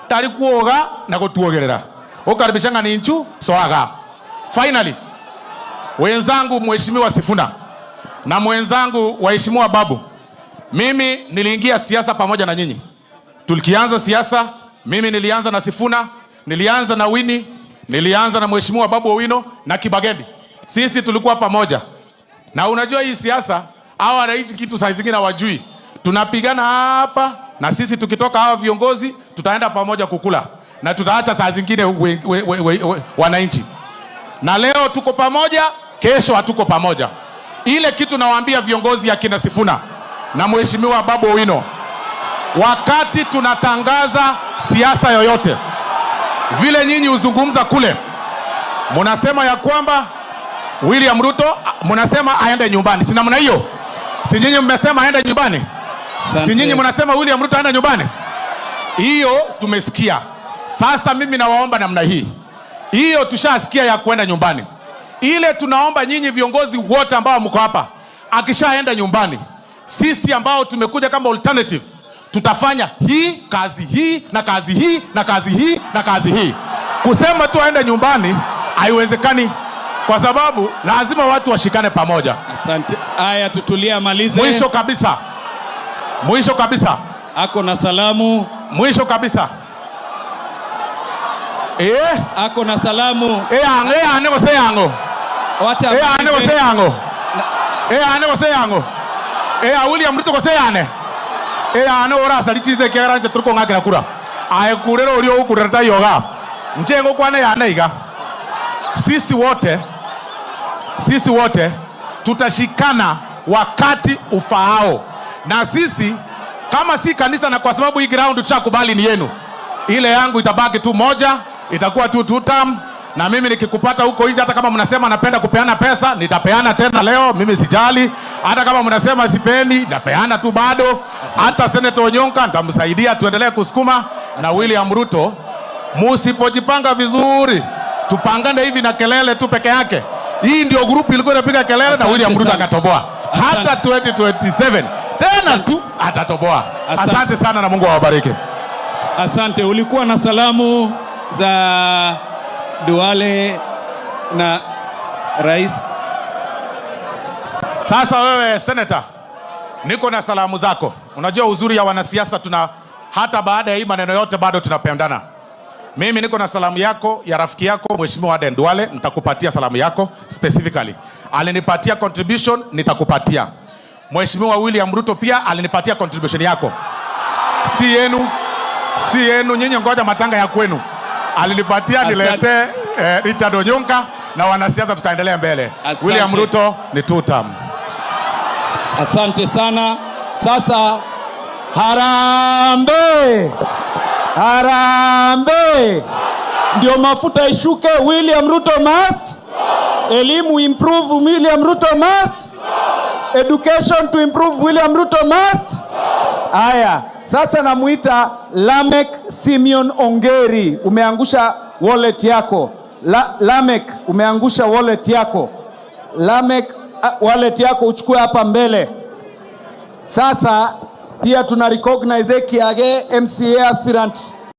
Tari kuoga na kutuogerera. Okaribishanga ni nchu soaga. Finally, wenzangu Mheshimiwa Sifuna na mwenzangu waheshimiwa Babu, mimi niliingia siasa pamoja na nyinyi. Tulikianza siasa, mimi nilianza na Sifuna, nilianza na Winnie, nilianza na Mheshimiwa Babu Owino na Kibagendi. Sisi tulikuwa pamoja. Na unajua hii siasa, hawa wananchi kitu saa zingine hawajui. Tunapigana hapa na sisi tukitoka hawa viongozi tutaenda pamoja kukula na tutaacha saa zingine we, wananchi. Na leo tuko pamoja, kesho hatuko pamoja. Ile kitu nawaambia viongozi akina Sifuna na Mheshimiwa Babu Owino, wakati tunatangaza siasa yoyote, vile nyinyi huzungumza kule, munasema ya kwamba William Ruto munasema aende nyumbani, si namna hiyo? Si nyinyi mmesema aende nyumbani? Si nyinyi mnasema William Ruto aende nyumbani? Hiyo tumesikia. Sasa mimi nawaomba namna hii, hiyo tushasikia ya kwenda nyumbani. Ile tunaomba nyinyi viongozi wote ambao mko hapa, akishaenda nyumbani, sisi ambao tumekuja kama alternative tutafanya hii kazi hii na kazi hii na kazi hii na kazi hii. Kusema tu aende nyumbani haiwezekani, kwa sababu lazima watu washikane pamoja. Asante. Aya, tutulie amalize. Mwisho kabisa, mwisho kabisa, Ako na salamu, mwisho kabisa, ako na salamu. Eyango eyane gose yango. Wacha Eyane amalize. Gose yango, eyane gose yango, eya William Ruto gose yane, eyane orasari chinse kiagera nche turi kong'akera kura aye kurera oria okurera tayoga nche ngokwana yane iga. Sisi wote tutashikana wakati ufaao, na sisi kama si kanisa, na kwa sababu hii ground tushakubali ni yenu, ile yangu itabaki tu moja, itakuwa tu two term. Na mimi nikikupata huko nje, hata kama mnasema napenda kupeana pesa, nitapeana tena leo, mimi sijali. Hata kama mnasema sipendi, napeana tu bado. Hata Senator Onyonka nitamsaidia, tuendelee kusukuma na William Ruto. Musipojipanga vizuri, tupangane hivi na kelele tu peke yake. Hii ndio group ilikuwa inapiga kelele na Asante William Ruto sana. Akatoboa. Hata 2027 tena tu atatoboa. Asante. Asante sana na Mungu awabariki. Asante. Ulikuwa na salamu za Duale na rais. Sasa wewe senator, niko na salamu zako. Unajua uzuri ya wanasiasa, tuna hata baada ya hii maneno yote bado tunapendana. Mimi niko na salamu yako ya rafiki yako Mheshimiwa Aden Duale, nitakupatia salamu yako specifically. Alinipatia contribution, nitakupatia. Mheshimiwa William Ruto pia alinipatia contribution yako, si yenu, si yenu nyinyi, ngoja matanga ya kwenu. Alinipatia Asante. Niletee Richard Onyonka na wanasiasa, tutaendelea mbele. Asante. William Ruto ni two term. Asante sana. Sasa Harambee! Harambee! Ndio mafuta ishuke, William Ruto must. Elimu improve, William Ruto must. Education to improve, William Ruto must. Aya, sasa namuita Lamek Simeon Ongeri. Umeangusha wallet yako. Lamek, umeangusha wallet yako. Lamek, wallet yako uchukue hapa mbele. Sasa pia tuna recognize Kiage MCA aspirant.